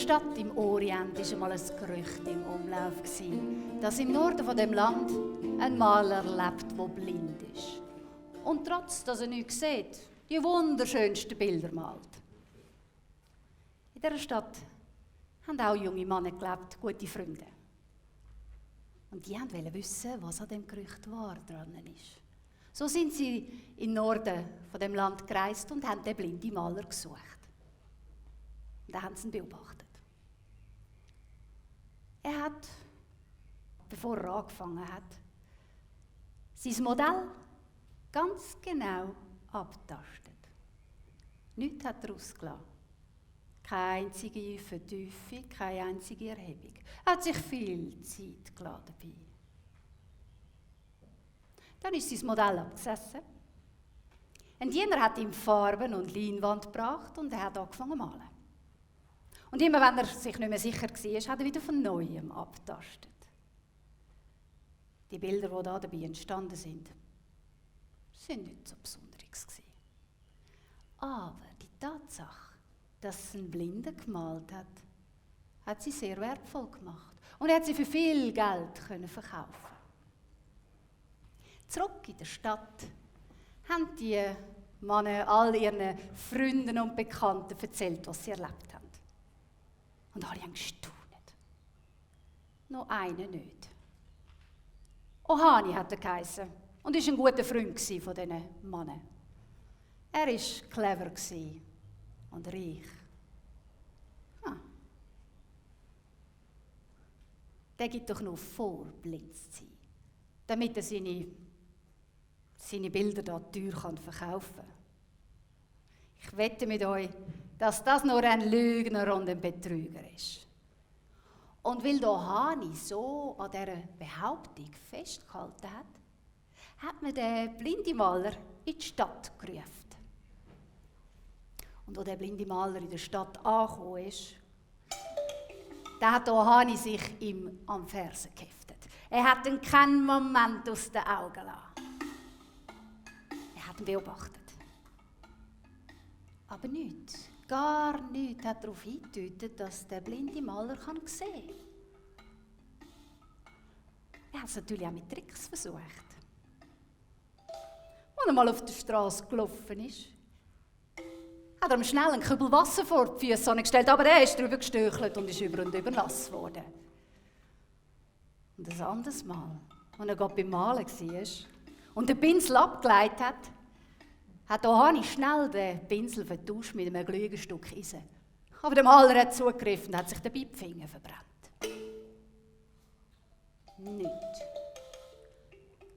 Stadt im Orient war einmal ein Gerücht im Umlauf, dass im Norden von dem Land ein Maler lebt, der blind ist. Und trotz, dass er nichts sieht, die wunderschönsten Bilder malt. In dieser Stadt haben auch junge Männer gelebt, gute Freunde. Und die wollten wissen, was an dem Gerücht wahr dran ist. So sind sie im Norden von dem Land gereist und haben den blinden Maler gesucht. Und dann haben sie ihn beobachtet. Er hat, bevor er angefangen hat, sein Modell ganz genau abgetastet. Nichts hat er ausgelassen. Keine einzige Vertiefung, keine einzige Erhebung. Er hat sich viel Zeit gelassen dabei. Dann ist sein Modell abgesessen. Ein Diener hat ihm Farben und Leinwand gebracht und er hat angefangen zu malen. Und immer wenn er sich nicht mehr sicher war, hat er wieder von Neuem abgetastet. Die Bilder, die da dabei entstanden sind nicht so Besonderes gewesen. Aber die Tatsache, dass ein Blinder gemalt hat sie sehr wertvoll gemacht. Und er hat sie für viel Geld verkaufen. Zurück in der Stadt haben die Männer all ihren Freunden und Bekannten erzählt, was sie erlebt haben. Und alle haben gestaunt. Noch einer nicht. Ohani hat er geheissen und war ein guter Freund von diesen Männern. Er war clever und reich. Der gibt doch nur vor, blind zu sein, damit er seine Bilder da teuer verkaufen kann. Ich wette mit euch, dass das nur ein Lügner und ein Betrüger ist. Und weil Ohani so an dieser Behauptung festgehalten hat man den blinden Maler in die Stadt gerufen. Und als der blinde Maler in der Stadt angekommen ist, da hat Ohani sich ihm am Fersen geheftet. Er hat ihn keinen Moment aus den Augen gelassen. Er hat ihn beobachtet. Aber nichts, gar nichts hat darauf hingedeutet, dass der blinde Maler sehen kann. Er hat es natürlich auch mit Tricks versucht. Als er mal auf der Straße gelaufen ist, hat er ihm schnell einen Kübel Wasser vor die Füße gestellt, aber er ist darüber gestöchelt und ist über und über nass geworden. Und ein anderes Mal, als er gerade beim Malen war und den Pinsel abgeleitet hat Ohani schnell den Pinsel vertauscht mit einem glühenden Stück Eisen. Aber der Maler hat zugegriffen und hat sich dabei die Finger verbrannt. Nichts.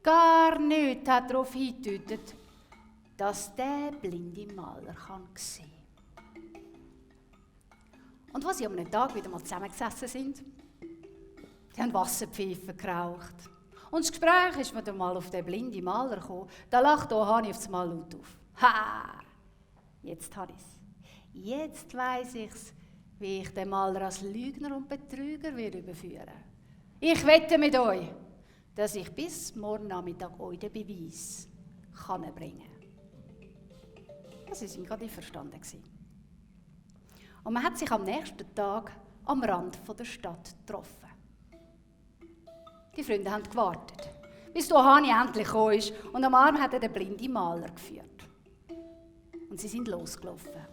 Gar nichts hat darauf hingedeutet, dass der blinde Maler sehen kann. Und als sie am einem Tag wieder mal zusammengesessen sind, sie haben Wasserpfeifen geraucht. Und das Gespräch ist wieder mal auf den blinden Maler gekommen. Da lacht Ohani auf einmal laut auf. Ha! Jetzt habe ich es. Jetzt weiss ich's, wie ich den Maler als Lügner und Betrüger überführen werde. Ich wette mit euch, dass ich bis morgen Nachmittag euch den Beweis bringen kann. Sie waren gerade einverstanden. Und man hat sich am nächsten Tag am Rand der Stadt getroffen. Die Freunde haben gewartet, bis Ohani endlich gekommen ist und am Arm hat er den blinden Maler geführt. Und sie sind losgelaufen.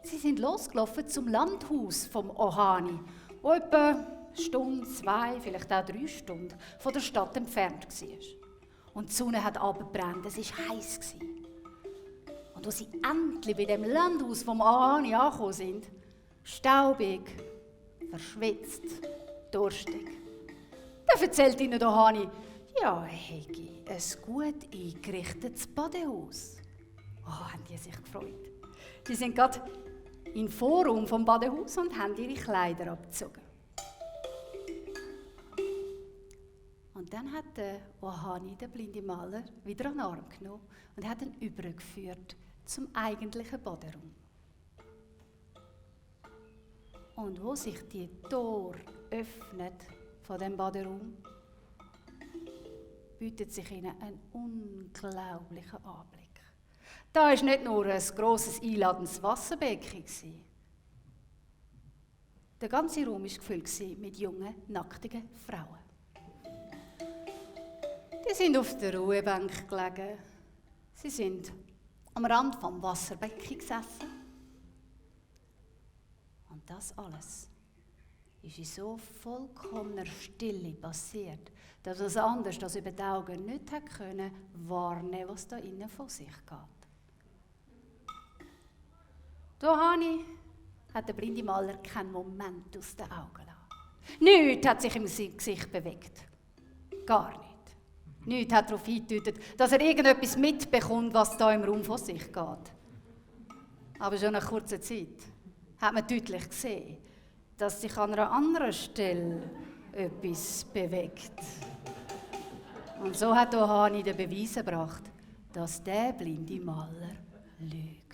Sie sind losgelaufen zum Landhaus vom Ohani, wo etwa eine Stunde, 2, vielleicht auch 3 Stunden von der Stadt entfernt war. Und die Sonne hat abgebrannt, es war heiß. Und als sie endlich bei dem Landhaus vom Ohani angekommen sind, staubig, verschwitzt, durstig, da erzählt ihnen Ohani, ja, er hätte ein gut eingerichtetes Badehaus. Oh, haben die sich gefreut. Sie sind gerade im Forum vom Badehaus und haben ihre Kleider abgezogen. Und dann hat Ohani, der blinde Maler, wieder an den Arm genommen und hat ihn übergeführt zum eigentlichen Baderaum. Und wo sich die Tür öffnet von dem Baderaum, bietet sich ihnen ein unglaublicher Anblick. Da war nicht nur ein grosses, einladendes Wasserbecken. Der ganze Raum war gefüllt mit jungen, nacktigen Frauen. Die sind auf der Ruhebank gelegen. Sie sind am Rand vom Wasserbecken gesessen. Und das alles ist in so vollkommener Stille passiert, dass es anders als über die Augen nicht wahrnehmen konnte, was da innen vor sich geht. Johanni hat der blinde Maler keinen Moment aus den Augen gelassen. Nichts hat sich im Gesicht bewegt. Gar nicht. Nichts hat darauf hingedeutet, dass er irgendetwas mitbekommt, was da im Raum vor sich geht. Aber schon nach kurzer Zeit hat man deutlich gesehen, dass sich an einer anderen Stelle etwas bewegt. Und so hat Johanni den Beweis gebracht, dass der blinde Maler lügt.